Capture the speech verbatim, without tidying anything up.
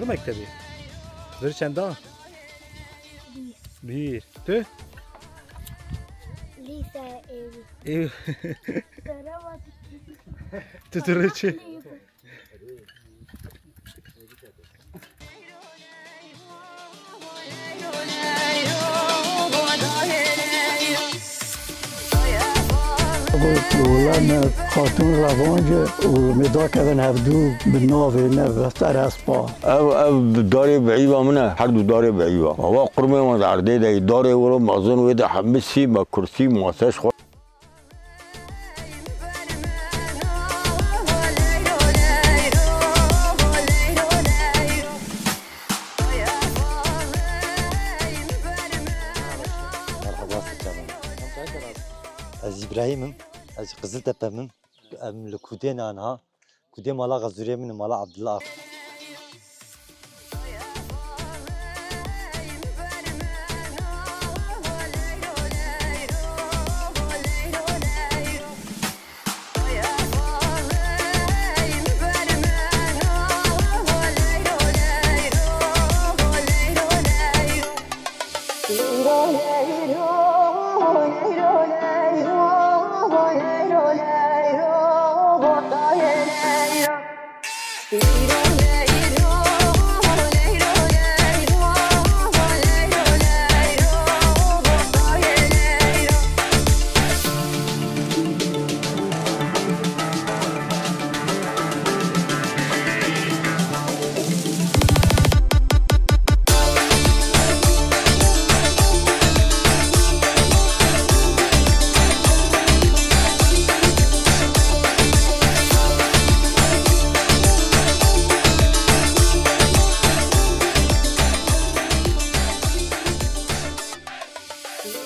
Mektebî. Vir çenda? Bîr. Tu? Lise evi. Ev. Seravat. Tu tu rê çi? Wela me xatûn revanc û me dakevin hevdû bi navê ne Vester Espa. Ev, ev darê beyîva min e, her du darê beyîva. Ava qurmê wan erdê de, darê wilo mezin wê de hemî sî me kursî mase ji xwe. Merhaba, canım. Ez Îbrahîm im. Ez ji Qiziltepe me im. Em li Kudê ne niha. Kudê mala Xezûrê min, mala Abdullah.